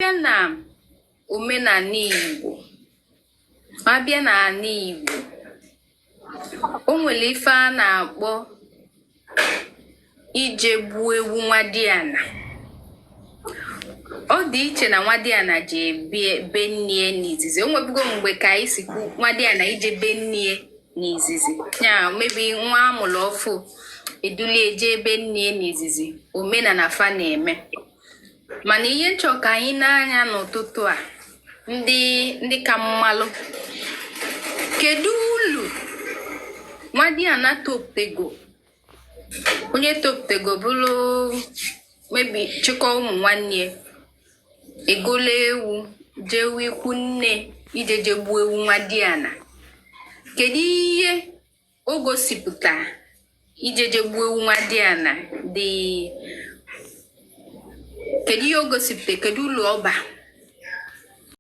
Abịa na omenala Igbo, abịa n'ala Igbo, o nwere ife a na-akpọ ije gbuo ewu nwadiana. Ọ dị iche na nwadiana ji ebie be nnie n'izizi. O nwebugo mgbe ka anyị si kwu nwadiana ije be nnie n'izizi ya, mebi nwa amụrụ ọfụ edulie jee be nnie n'izizi, omenala fa na-eme. Mana ihe nchọ ka anyị na-anya n'ụtụtụ a, ndị ka mmalụ, kedu ulu nwadiana toputego, onye toputego bụrụ mebi chịkọ ụmụ nwanne ya, egolo ewu jewe ikwu nne ije je gbuo ewu nwadiana? Kedu ihe o gosipụta ije je gbuo ewu nwadiana dị? Kedu ihe o gosipụta? Kedu ulu ọba?